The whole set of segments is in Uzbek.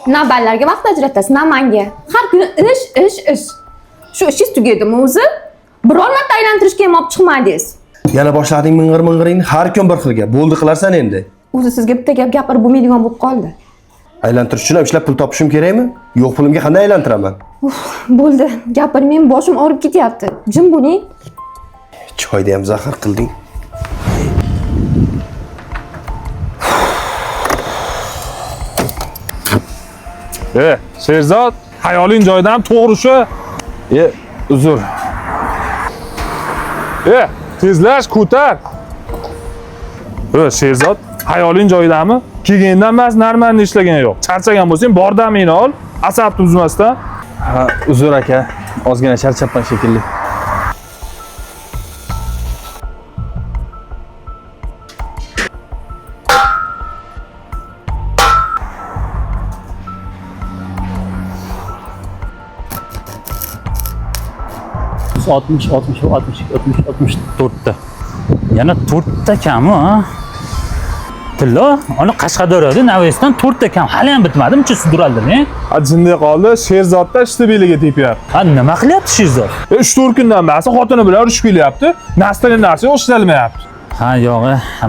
Na ballarga vaqt ajratasiz, na manga. Har kuni ish, ish, ish. Shu ishingiz tugaydimi o'zi? Biror marta aylantirishga ham olib chiqmadingiz. Yana boshlading ming'ir ming'iringni, har kun bir xil gap. Bo'ldi qilarsan endi. O'zi sizga bitta gap gapirib bo'lmaydigan bo'lib qoldi. Aylantirish uchun ham ishlab pul topishim kerakmi? Yo'q pulimga qanday aylantiraman? Bo'ldi, gapirmang, boshim og'rib ketyapti. Jim bo'ling. Choyda ham zahar qilding. E, Sherzod, hayoling joyidan to'g'ri shu. E, uzr. E, tezlash, ko'tar. E, Sherzod, hayoling joyidami? Kelgandan emas, normalni ishlagan yo'q. Charchagan bo'lsang, bor damingni ol, asabni buzmasdan. Ha, uzr aka. Ozgina charchabman shekilli. Yuz 60, 60, 62, 63, 64 ta. Yana 4 ta kami, ha? Tillo, ana Qashqadaryoda Navoiydan 4 ta kam. Hali ham bitmadi, muncha sudraldimi? Ha, jinday qoldi, Sherzodda ishtabiligi tepyapti. Ha, nima qilyapti Sherzod? E, 3-4 kundan beri xotini bilan urushib kelyapti. Nastalin narsa yo'q, ishlamayapti. Ha, yo'q,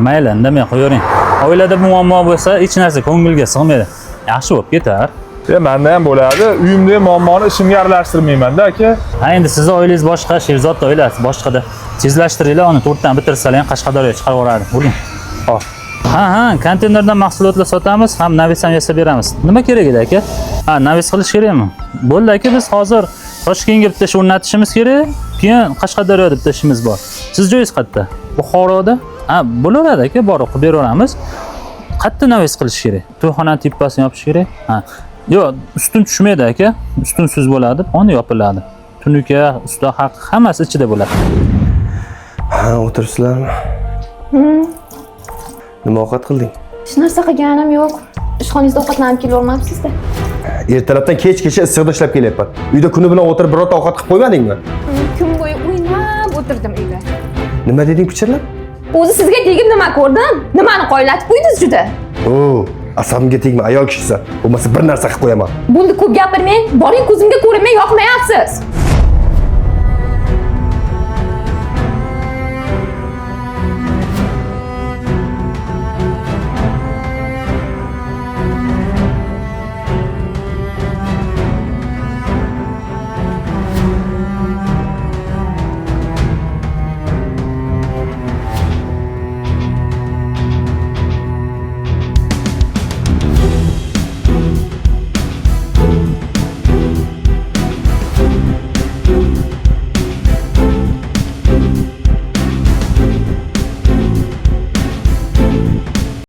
mayli, indamay qo'yavering. Oilada muammo bo'lsa, hech narsa ko'ngilga sig'maydi. Yaxshi bo'lib ketar. E, menda ham bo'ladi. Uyimdagi muammoni ishimga aralashtirmayman-da, aka. Ha, endi sizni oilangiz boshqa, Sherzodning oilasi boshqada. Tezlashtiringlar, uni 4 dan bitirsalar ham Qashqadaryoga chiqarib yuboradi. Bo'ling. Hop. Ha, ha, konteynerdan mahsulotlar sotamiz, ham navis ham yasab beramiz. Nima kerak edi aka? Ha, navis qilish kerakmi? Bo'ldi aka, biz hozir Toshkentga bitta ish o'rnatishimiz kerak, keyin Qashqadaryoda bitta ishimiz bor. Siz joyingiz qayerda? Buxoroda? Ha, bo'laveradi aka, borib qilib beraveramiz. Qayerda navis qilish kerak? To'yxonani tepasini yopish kerak. Ha. Yo'q, ustun tushmaydi aka. Ustunsiz bo'ladi, poni yopiladi. Tunuka, usta haq hammasi ichida bo'ladi. Ha, o'tiribsizlarmi? Nima ovqat qilding? Hech narsa qilganim yo'q. Ishxonangizda ovqatlanib kelavermabsiz-da. Ertalabdan kechgacha issiqda ishlab kelyapman. Uyda kuni bilan o'tirib birorta ovqat qilib qo'ymadingmi? Kun bo'yi o'ynab o'tirdim uyda. Nima deding pichirlab? O'zi sizga tegib nima ko'rdim? Nimani qoyillatib qo'ydingiz juda? O, asabimga tegma, ayol kishisan. Bo'lmasa bir narsa qilib qo'yaman. Bo'ldi, ko'p gapirmang. Boring, ko'zimga ko'rinmang, yoqmayapsiz.